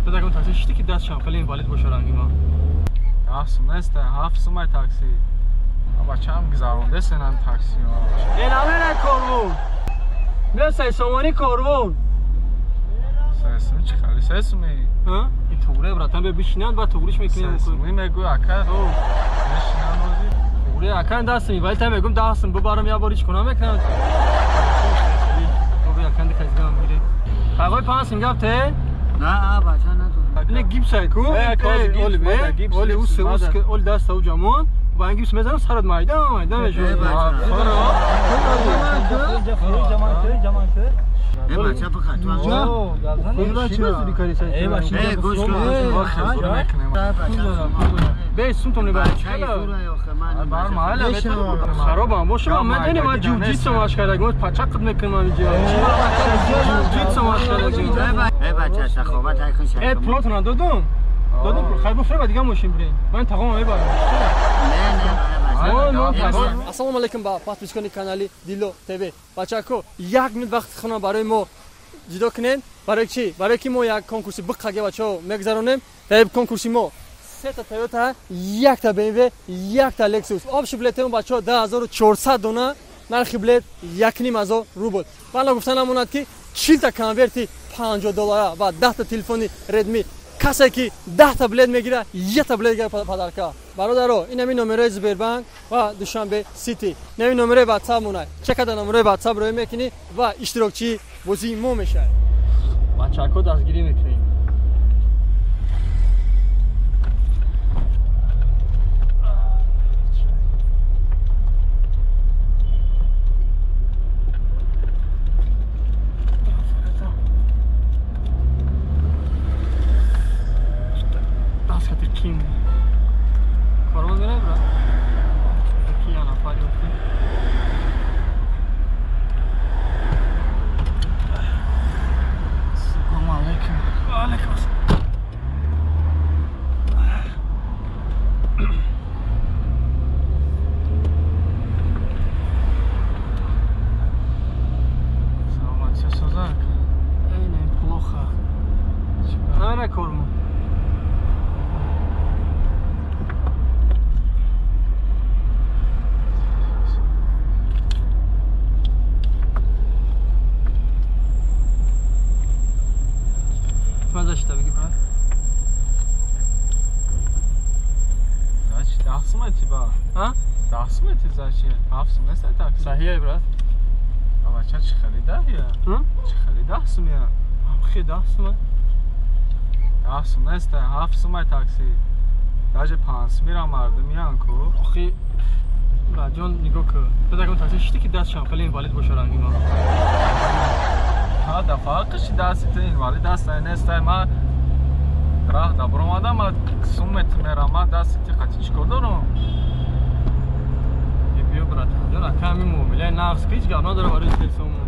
Ту такси шити ки дастшам хеле инвалид боша ранги ма. 10 сум нест, 7 сум такси. Бачам гузаронда сенам такси. Э намера корвон. Бیا 3 сомонӣ корвон. 3 сум чӣ хали 3 сумӣ? Ҳа? Ин туғре братан бе бишинанд ба туғриш мекунем. 3 сумӣ мегӯй ака. Мешинам ози. Туғре ака дастм вале та мегӯм 10 сум бибарам я бор ҳеч кунам мекунам. Бо акан дихайзгам мире. Қағой 5 сум гап те? На, бача надорам. Не гипс ку? Оли, оли ус ус оли даст у ҷамон. Ба ин гипс мезанам сарат майда майда мешавад. Э бача фақат ту Э Э гӯш кун. Бе сумтон либас. Харобам бошам, ман донем ман ҷуҷитсу маш кардагим, пачақт мекунам инҷо. Ҷуҷитсу маш кардагим. Э бача саховат айкун шай. Э пулотона додум. Додум пул. Хайр буфре ба дига мошин бирин. Ман тағома мебарам. Не, не, Ассалому алайкум ба подписчикони канали Дило ТВ. Бачако, як минут вақти хона барои мо ҷудо кунед. Барои чӣ? Барои ки мо як конкурси биққаге бачаҳо мегузаронем. Дар конкурси мо сета Toyota, якта BMW, якта Lexus. Общий билетемон бачаҳо 2400 дона, нархи билет 1500 рубл. Бана гуфта намонад ки 40 та конверти 50 доллара ва 10 та телефони Redmi. Касе ки 10 та билет мегирад, 1 та билет гирад подарка. Бародаро, ин ҳамин номерои Сбербанк ва Душанбе Сити. Ин ҳамин номерои WhatsApp монад. Чекада номерои WhatsApp роӣ мекунӣ ва иштирокчии бозии мо мешавӣ. Бачако дастгирӣ мекунем. Корвон мерай, брат? Ки я нафар ёфтем. Ассалому алайкум. Ва алайкум ассалом. Саломат созак. Эй, не, плохо. Намерай корвон. Маза бигӣ, брат? Зачи 10 сум ти ба? А? 10 сум ти зачи? 7 сум нест такси. Саҳия, брат. Бача чӣ харида я? Чӣ харида 10 сум я? Хе 10 сум. 10 сум нест, 7 сум такси. Даже 5 сум мира мардум ян ку. Охи братҷон нигоҳ кун. Ту дагон такси шити ки дастшам хеле инвалид боша ранги ма. Ҳа, да фарқи дасти ту инвалид даст нест. Ма раҳ да баромадам, ма суммет мерам, ма дасти ти қати чӣ кор дорам? Биё братан, ака ҳамин муомилаи нағз ки ҳеҷ гап надора барои се сомон.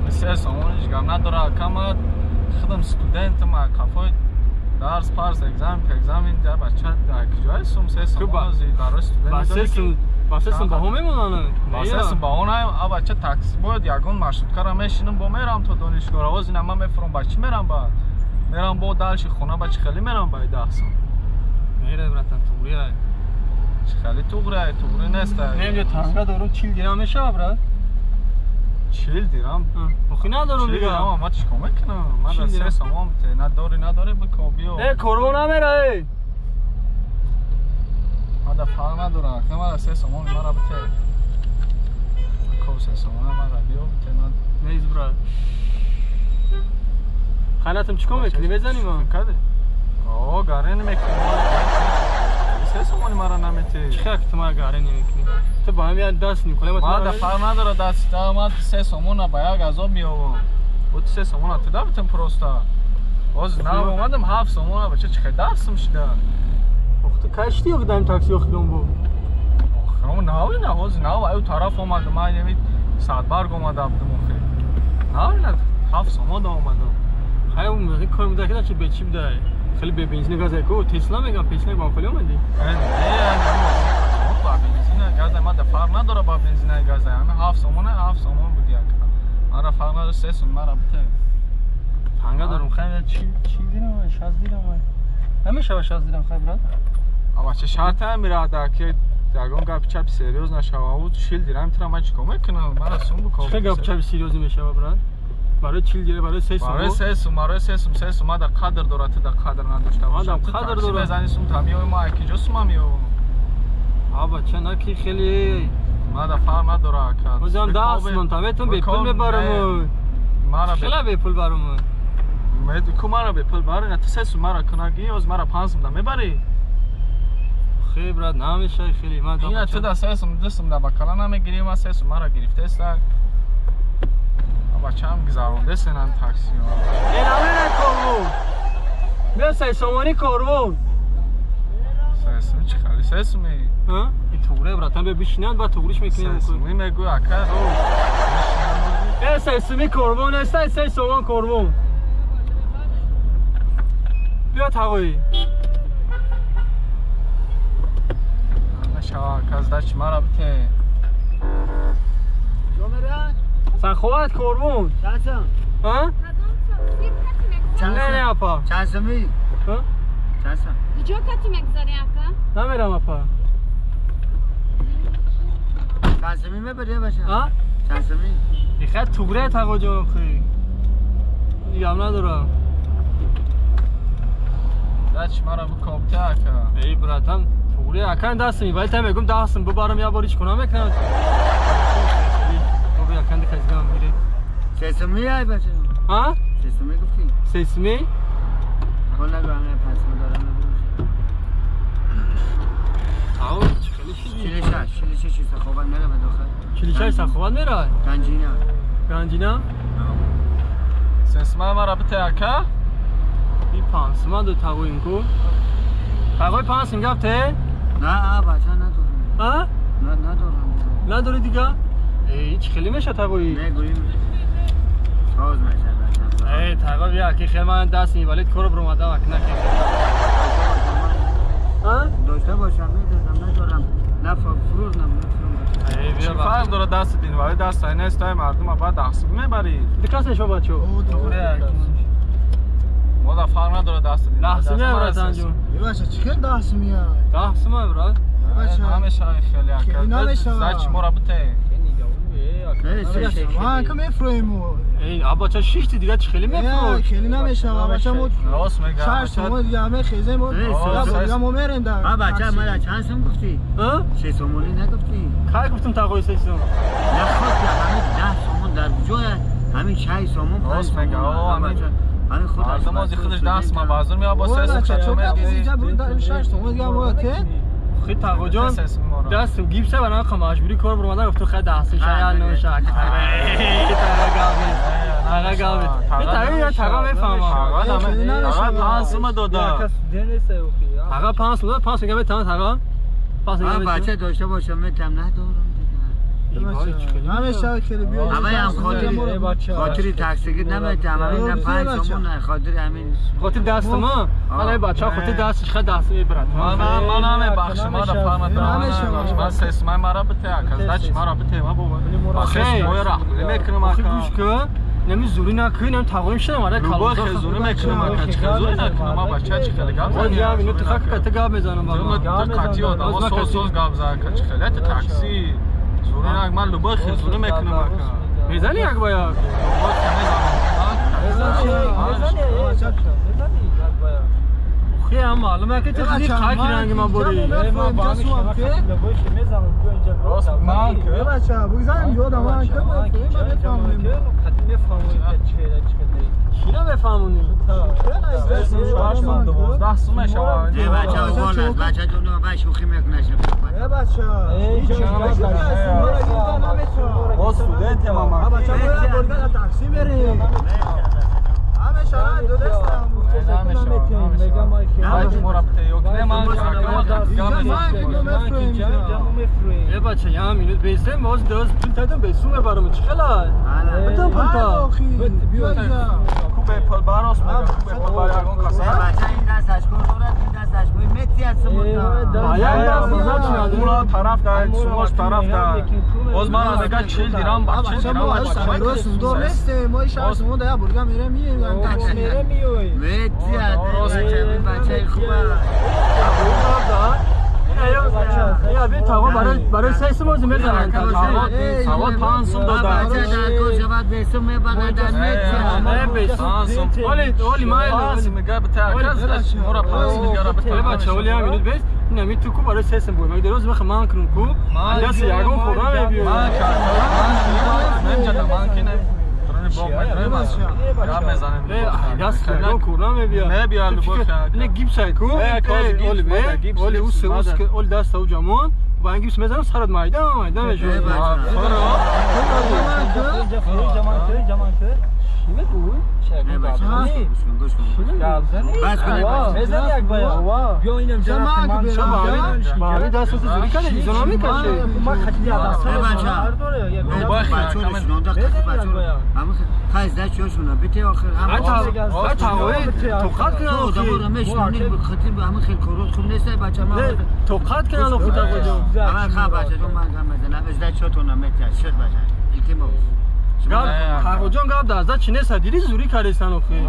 3 сомон ҳеҷ гап надора ака, ма худам студентам, қафои дарс парс экзамен пекзамен да бача дар куҷои сум 3 сомон барои студент ба 3 сум, ба 3 сум баҳо мемонанд. Ба 3 сум баҳо на, а бача такси бояд ягон маршруткара мешинам, бо мерам то донишгоҳ. Овоз ина ман мефурам, ба чӣ мерам баъд? Мерам бо дальше хона, ба чӣ хеле мерам ба 10 сум? Мерай братан, туғри. Чӣ хеле туғри, туғри нест. Не, инҷо танга дорум 40 дирам мешава, брат. 40 дирам? Охи надорум дига. 40 дирам ма чӣ кор мекунам? Ман да 3 сомон бите, надори, надори бико биё. Э, корвон намера, э. Ман да фарқ надорам, ака ман да 3 сомон мара бите. Ко 3 сомон мара биё бите, ман нест, брат. Ханатам чӣ кор мекунӣ? Мезанӣ ма? Каде? О, гаре намекунӣ. 3 сомони мара наметӣ. Чӣ хел ту мара гаре намекунӣ? Ту ба ҳам як даст мекунӣ. Ман да фарқ надора даст, ман 3 сомона ба як азоб меёвам. Бо 3 сомона ту да битам просто. Боз нав омадам 7 сомона, бача чӣ хел 10 сум шида? Ох, ту кай шидӣ охи даим такси охирон бо? Охирон нав ина, ҳоз нав аю тараф омадам, ман ами Садбарг омада будам охи. Нав ина 7 сомона да омадам. Хай, ин кор буда ки чи бе чӣ буда? Хеле бе бензин газ ку Тесла мегам, Тесла бо хеле омадӣ? Не, не, ба бензин газ ма да фарқ надора ба бензин газ. Ами 7 сомона, 7 сомон буд як. Мара фарқ надора 3 сум мара бите. Танга дорам хай чӣ дирам 60 дирам. Намешава 60 дирам хай брат. Ама чӣ шарт ҳам мирада ки ягон гап чап серьёз нашава. Ӯ 40 дирам тра ман чикор мекунам? Мара сум бикор. Чӣ гап чап серьёз мешава брат? Барои 40 дирам барои 3 сум. Барои 3 сум, барои 3 сум, 3 сум ма да қадр дорад, ту да қадр надошта бош. Мадам қадр дорад. Мезани сум та миёй ма акиҷо сума миёвам. А бача наки хеле ма да фарқ надора ака. Мозам 10 сум та метон бепул мебарам. Мара хеле бепул барам. Ку мара бепул бари, на ту 3 сум мара кунаги, оз мара 5 сум да мебари. Хе брат намешай хеле ма. Ина ту да 3 сум, 2 сум да бакала намегири, ма 3 сум мара гирифтеста. Бачам гузарондесенам такси. Ин амина корвон. Бیا 3 сомонӣ корвон. 3 сум чӣ хали 3 сумӣ? Ҳа? Ин туғре братан бیا бишинанд баъд туғриш мекунем. 3 сумӣ мегӯй ака ру. Э 3 сумӣ корвон нест, 3 сомон корвон. Бیا тағоӣ. Нашава ака здач мара бите. سخاوت قربون چند سوم؟ ها؟ نه نه اپا چند سومی؟ ها؟ چند سوم؟ کجا کتی میگذاری اکا؟ نمیرم اپا چند سومی میبری باشه؟ ها؟ چند سومی؟ دیخه توگره تقا جان خیلی دیگه هم ندارم دچ مرا بکوبته اکا ای براتم توگره اکا دست می ولی تا میگم دستم ببرم یه بار هیچ کنم میکنم کند کسی میره. 3 سومی ای بچه. ها؟ 3 سومی گفتی؟ 3 سومی؟ کل نگو همه 5 سوم دارم آو چه خیلی شدی؟ 46 سخاوت میره به داخل. 46 سخاوت میره؟ گنجینا. گنجینا؟ 3 سوم مرا بته اکا؟ این 5 سوم دو تاقویم کو. تاقوی 5 سوم گفته؟ نه بچه ندارم. ها؟ نه ندارم. نداری دیگه؟ هیچ خیلی میشه تاقوی؟ نه گوییم ساز میشه بچه. ای تاقوی بیا که خیلی من دست میبالید کارو برو اومدم اکنه که ها؟ داشته باشم میدادم ندارم نه فروز نه ای چی فرق داره دست دین ولی دست این نیست مردم بعد دست میبرید دکاس شو بچو ما دا فرق نداره دست دین دست میبرد جون بچه چی خیلی دست میاد دست میبرد بچه همیشه خیلی نمیشه زچ مرا بته ما که میفرویم ای ابا چه شش دیگه چه خیلی میفروش خیلی نمیشه بچه ما راست میگه 6 تومن دیگه همه خیزه ما دیگه ما میریم در ها بچه ما چند سوم گفتی 6 سومونی نگفتی کی گفتم تاقوی 6 سوم نه خود همه 10 سومون در جای همین 6 سومون راست میگه همین خود از خودش 10 ما بازار میاد با 3 سوم اینجا 6 تومن دیگه ما ته خیلی تاقو جان دستم گیبسه برای خم مجبوری کار برو اومدم گفتم خیلی دستم شاید نمیشه اگه تاقا گاوی تاقا تاقا میفهمم تاقا 5 سوم داده تاقا 5 سوم 5 میگم تا تاقا 5 میگم بچه داشته باشم میتم ندارم دیگه همیشه خیلی بیا اول هم خاطری تاکسی نمیتم همین 5 سوم نه خاطر همین خاطر دست ما من بچه خاطر دستش خیلی دست میبرد من همه بخش ما را فهمیدم من 3 سوم مرا بته از دست مرا بته ما بابا خیلی ما را نمیکنم آخه گوش کن نمی زوری نکنی نمی تقویم شدم آره کالو خزوری میکنم آخه چه زوری نکنم ما بچه چه خیلی گپ زنی اینو تو خاک کت گپ میزنم بابا تو قاطی آدم سوز سوز گپ زن که چه خیلی تاکسی زوری نک من لوبا خزوری میکنم آخه میزنی یک با یک خیلی هم معلومه که تو خیلی خاکی رنگ ما بری من که بچه بگذاریم جو آدم من که چی رو بفهمونیم؟ 12 سومه شما بچه ها بچه جون بچه شوخی میکنه بچه ما استودنت ما بچه ها تاکسی بریم همه شرایط دو دستم یه بچه یه منوت بیسته باز دوز پول تادم بیسومه برام چه خلا بدم پول تا کوبه پول باراس میگم کوبه پول بار اون کاسه بچه این دستش کن دورت این دستش می متی از سمون آیا دست اون طرف ده سموش طرف ده Боз ман мега 40 дирам ба 40 дирам. мо сундор нестем, мо 6 сомон да бурга мерем мием такси. Мерем миёй. Метия, бачаи хуба. Я бе тағо барои 3 сом оз мезананд. Тағо 5 сом дода. Бача дар кор шавад 2 сом мебарад метия. Не 5 сом. Оли оли май мега бите аказ мора 5 сом гара бите. Бача оли ҳам минут бес. Ин ами ту ку барои 3 сом буй. Мега дерӯз меха ман кунум ку. Даст ягон хӯра мебиёй. Ман кардам. Ман ҷада ман ки не. Даст ягон хӯра мебиёй. Мебиёй любовь. Не гипс ай ку. Оли бе. Оли ус ус оли даст ау ҷамон. Ба ин гипс мезанам сарат майда майда мешавад. Тағоҷон гап дар зад чи нест, диди зурӣ кардесан охи.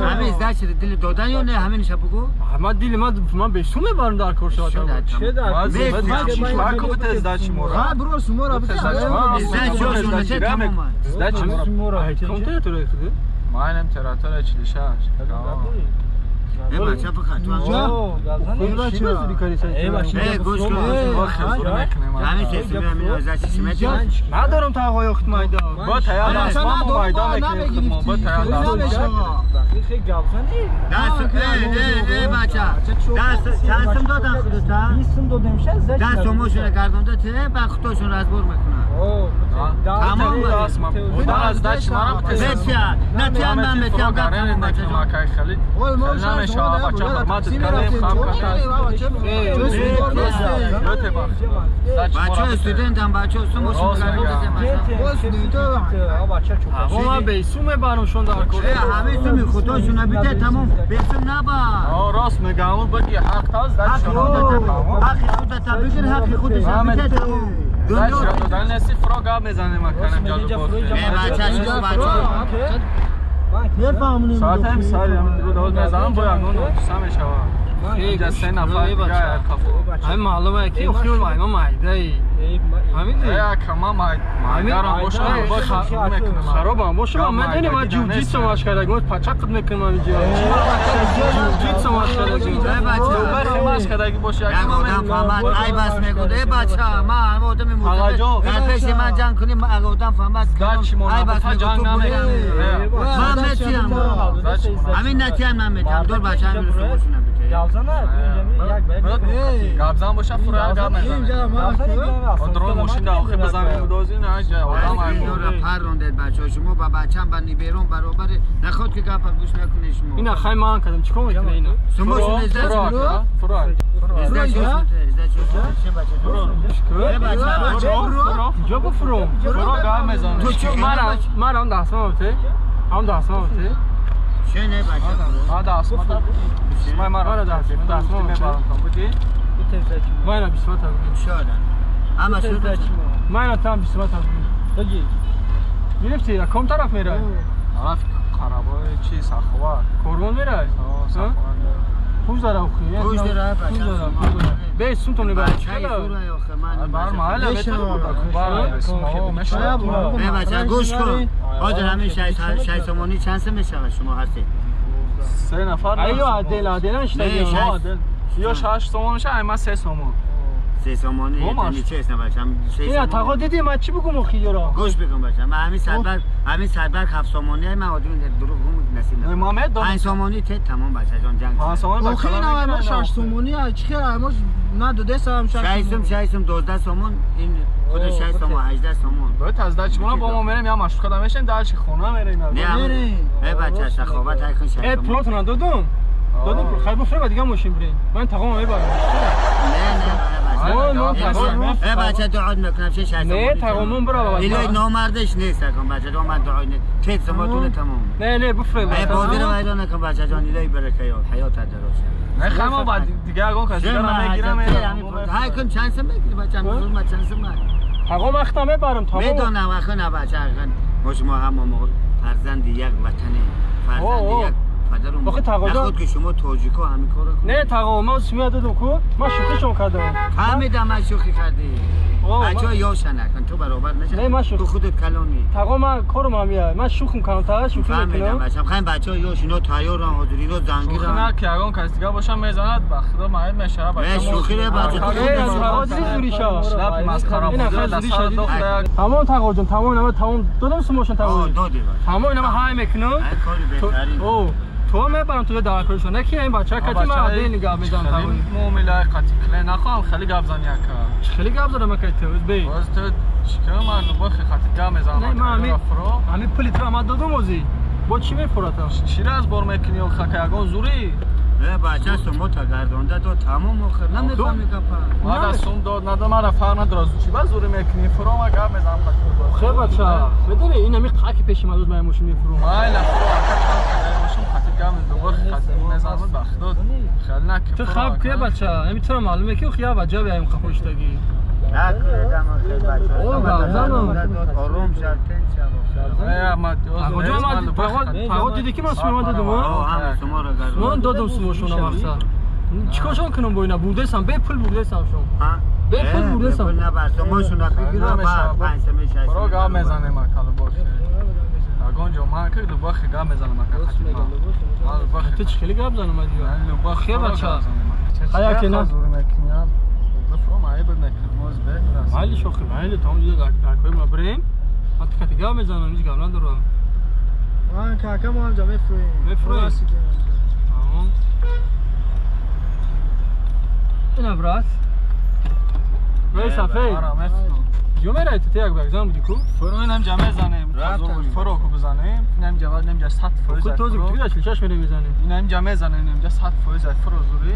Ҳамин зад чи дили додан ё не ҳамин ша бугу? Ман дили ман бесум мебарам дар кор шавад. Ха бро сумора бите. Зад чошон нече тамоман. Зад чи мора? Ком тератора худи? Манам тератора 46. Э бача фақат ту ҳам. Гӯш кун. Ҳамин сесуми ҳамин зад чи метия? Надорам тағои охит майда. Бо таяр мо майда мекунем бо таяр. Даст э бача. Даст чанд сум додам худата? 20 сум додем ша зад. Даст сумошонро гардонда те ба худашон разбор мекунанд. Тамом аз дач марам метия. Натия ман метиям гап бача. Акай Халид. Намешава бача ҳурматат кардем хам кардем. Бача студентам бача сумошон гардонда бача. Мо бесум мебарам шон дар кор. Ҳамин суми худошона бите тамом бесум наба. Рост мегам баги ҳақ таз дач. Ҳақи худата бигир ҳақи худашон бите тамом. Дач додан неси фро гап мезанем аканам ҷалу боз. Бача шумо бача. Мефаҳмонем. Соатам сар рӯз мезанам бо ягон ҳодиса мешавад. Инҷа се нафар дигар қафо. Ҳамин маълума ки охир ма майдаи. Ҳамин ди. Кама майдарам бошам мекунам. Харобам бошам медонӣ ман ҷуҷитсу маш кардагим пачақт мекунам инҷа. Ҷуҷитсу маш кардагим. Бача маш кардаги боши як одам фаҳмад ай бас мегӯд э бача ман ҳама одами муртаб дар пеши ман ҷанг кунӣ агар одам фаҳмад ай бас мегӯд ту ман метиям ҳамин натиям ман метиям дур бача ҳамин рӯсумошона бите. Гапзан боша фура гап мезанад. Дрон мошин да охи бизанем дози на одам ай дора паррондед бача шумо ба бачам ба ниберон баробар наход ки гапа гӯш накунед шумо. Ина хай ман кардам чикор мекунед ина? Шумо фура. Ҷо бо фуром. Фура гап мезанад. Марам дастмон те. Ҳам дастмон те. Чене бача. А дастмон. Ман мара дастмон мебарам там буди. Майна 20 та буди. Шодан. Ама шуд. Майна там 20 та буди. Буги. Гирифти, ком тараф мерай? Тараф Қарабой чи Сахова. Корвон мерай? Сахова. Хуш дара охи. Хуш дара бача. Бе сум тон бача. Бар маҳалла метавонад. Бе бача гӯш кун. Ҳозир ҳамин 6 сомонӣ чанд сом мешавад шумо ҳастед? Се нафар. Айё адел адел нашта. Ё 6 сомон мешавад, ай ман 3 сомон. 3 сомонӣ нечест бача. Ина тағо дидӣ ман чӣ бигӯм охи ёро? Гӯш бикун бача. Ман ҳамин садбар, ҳамин садбар 7 сомонӣ ман одам дурӯғ гум насиб намекунам. 5 сомонӣ те тамом бача ҷон ҷанг. 5 сомонӣ ба охи ина мо 6 сомонӣ чӣ хел ай мо надода сам 6 сом 6 сом 12 сомон ин худ 6 сомон 18 сомон. Бояд аз дач мо бо мо мерем я машрука да мешем дар чи хона мерем. Э бача саховат ай кун 6 Э пулотона додум. Додум пул. Хай бо фреба дига мошин бирем. Ман тағома мебарам. Не не. بچه بچه دعا میکنم 6 8 نه تمام برو ایلای نامردش نیست کن بچه جان من دعا نه تیت سماتون تمام نه نه بفرم بازی رو ویران نکن بچه جان ایلای برکه یا حیات دراز نه خما بعد دیگه اگه کسی رو میگیرم های کن چند سم میگیری بچه من چند سم آقا من اختم میبرم تمام میدونم آخه نه بچه ما شما هم فرزند یک وطنی فرزند یک پدرم نخود که شما تاجیکا همین کارو کنید. نه تقا من سمیه دادم کو من شوخیشون کردم. فهمیدم من شوخی کردی. بچه‌ها یاشن نکن تو برابر نشه. نه تو خودت کلانی. تقا من کارم همیه من شوخم کنم تا شوخی میکنم. فهمیدم بچه‌م خیلی بچه‌ها یاش اینا تیارن حاضر اینا زنگیرن. نه که اگه کس دیگه باشم میزند به خدا معیب میشه بچه‌ها. نه شوخی نه بچه‌ها. تقا زوری شو. شلپ مسخره بود. تمام تقا جون تمام تمام دادم سموشن تقا. دادی. تمام اینا های میکنم. کاری تو میبرم تو دعوا نه که این بچه کتی من عادی نگاه میزنم خیلی معامله قطعی کلی نخواهم خیلی گپ زنی اکا خیلی گپ زدم اکا تو بی باز تو چیکار من بخی قطعی گپ میزنم نه من همین پولی تو ما دادم اوزی با چی میفروتم چی را از بار میکنی و خاک یگان زوری نه بچه سمو تا گردونده تو تمام آخر نمیفهمی گپ ما سوم داد ندادم من فرق نداره چی با زوری میکنی فرو ما گپ میزنم قطعی خیر بچه میدونی این همین قاکی پیش من روز من ماشین میفروم نه تو خواب که بچه همین تو معلومه که خیا بچه بیایم خپوشتگی نه دم خیلی بچه آروم شد تن شد آقا دیدی که من سمو دادم من دادم سموشون مقصد چیکارشون کنم با اینا بردسم به پول بردسم شون به پول بردسم نه بر سموشون بگیرم بعد 5 6 برو گام میزنه ما کالو باشه اگه من که لباخ گام میزنم اگه خاطر تو چه خیلی گپ زنم دیگه خیلی بچه آیا که نه مایلی شوخی مایلی تمام دیگه دکای ما بریم حتی کتی گام میزنم هیچ گام ندارم من کاکا ما هم جا میفرویم اینا برات وی صفحه جو میره تو یک بگزان بودی کو فرو اینم جمع زنیم فرو کو بزنیم اینم جواد اینم 100 فوز کو تو تو 46 میره میزنیم اینم جمع زنیم اینم 100 فوز فرو زوری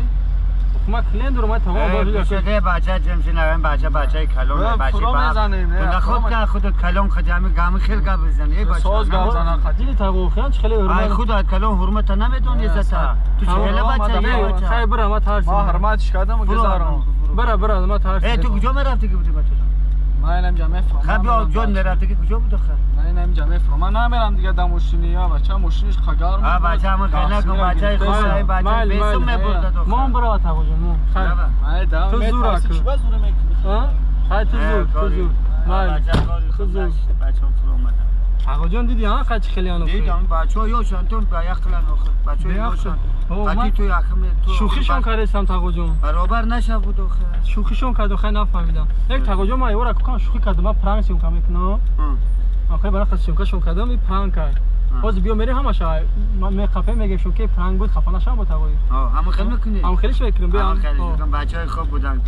ما کلین درو ما تمام بازی شده بچه جمشی نه بچه بچه کلون بچه باب خود که خودت کلون خود همین گام خیلی گپ بزنی ای بچه ساز گپ زنن خدی تا خیلی خیلی حرمت خودت کلون حرمت نمیدونی عزت تو چه بچه خیلی برا ما ترس ما حرمتش کردم و گذارم برا برا ما ترس ای تو کجا میرفتی که بودی بچه من اینم جمع فرام خب یا جان میرفتی که کجا بود آخه من اینم جمع فرام من نمیرم دیگه دم ماشینی یا بچه ماشینش خگار بچه هم خیلی نکن بچه خود این بچه بیسم میبرد ما برا تا جون ما خیر تو زور چی با زور میکنی ها خیر تو زور تو زور تو زور بچه فرام آقا جان دیدی ها خیلی خیلی آنو دیدم بچه‌ها یاشان تو با یقلن آخه بچه‌ها یاشان قطی تو یخم تو شوخیشون کردم تاقا جون برابر نشه بود آخه شوخیشون کردم خیلی نفهمیدم یک تاقا جون من یورا کوکان شوخی کردم من پرانک سیون کم میکنم آخه برای خاص شون کردم این پرانک باز بیا میری همش من خفه میگم شون که پرانک بود خفه نشم با تاقا همون خیلی میکنی هم خیلی میکنم بیا خیلی بچه‌های خوب بودن.